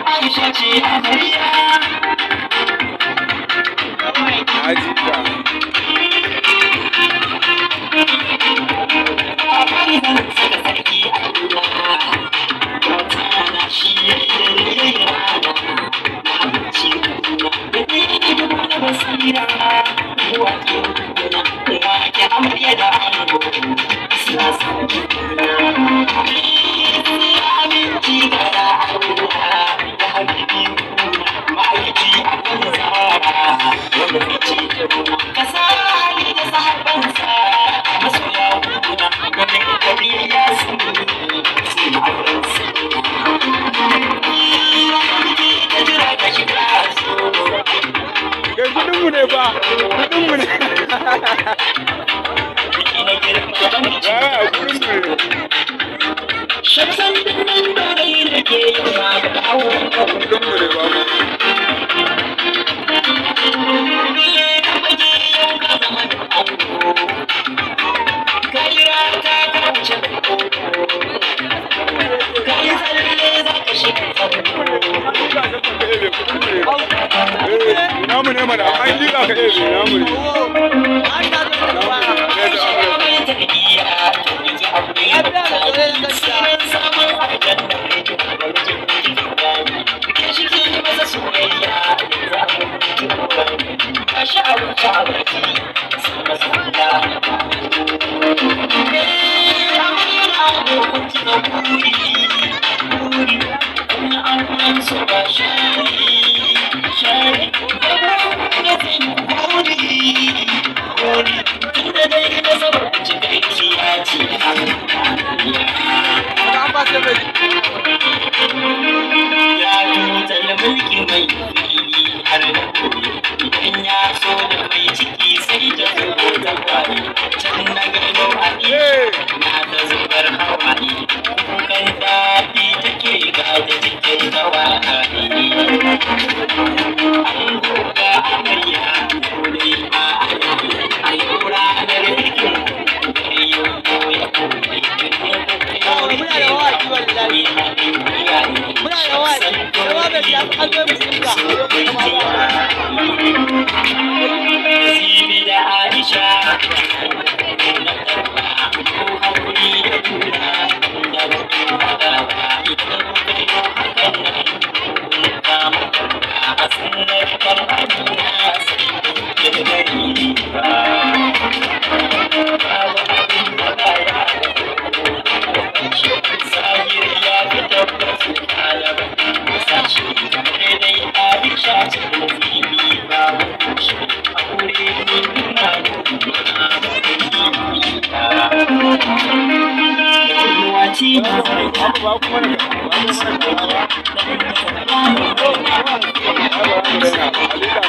Aisha ce amarya. Na ji ka. Kasa hali da sahabbansa masoya kuna wani gari ya sani suna auren Kai, kudin mu ne fa. Kudin mu ne. Ya, kudin mu ne. Shamsan nan da rai da ke yi ma ga dawo. Kudin mu ne ba mu. Yau ka zama da ango. Kai rata ka wuce da koko. Kai tsalle za ka shiga tsawo. Liƙa ka ka ebe, kudin mu ne. Eh, namu ne mana. An liƙa ka ebe, namu ne. Namu ne. Ne da aure. Mai tarbiyya yanzu aure ya tsari. Samun aljanna mai kyau da mijin ke shi ke masa soyayya yanzu aure ka shi abinci a baki sai masa kula. Amarya da ango, kun cika buri buri, kun yi auren so ba shari shari da zai buri buri, tunda dai nasarar cikakkiya ce amarya. Ya tutar mulki mai fili har da kuri, idan ya so da mai ciki sai ta zo ta kwari can na gano a Eh. na ta zubar hawaye, kukan daɗi take ga ta cikin tawaye. An goga amarya dole ma ana a yau ranar bikin yau ya koyi. Muna da mawaki wallahi. Muna da mawaki. Kowa bai siya an zo mu sinka. Zibi da Aisha na karba ko haƙuri da juna da ba ku faɗa ba, idan kuka yi hakan nan kun kama karba a sunnar kan Amina sai kun gari ba. Babu abin da baya Sahir ya fi tabbas ɗaliban sashi kamar dai Aisha ce da Zibi babu kushe aure nuna nuna. Ruwa ce da zarta. Ba ku mana ba ku mana ba. Ba ba mu daina ba. A liƙa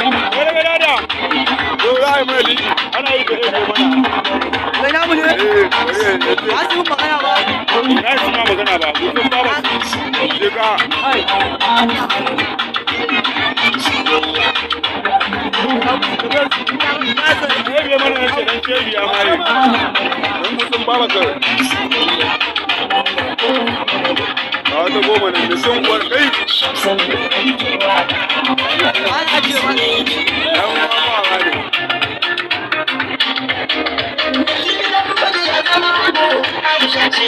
mana. Wani gada da. Yau za a yi mana liƙi. Ana yi da ebe mana. Wai namu ne? Eh, bari ya ce. Ba su yi magana ba. Na yi suna magana ba. Mutum ba ba. Je ka. Ebe mana na ce dan shehi ya maye. Don mutum ba ba ka. Ga wata 10 nan da sun uwar kai. An ajiye mana. Dan uwa ba ne. Aisha ce.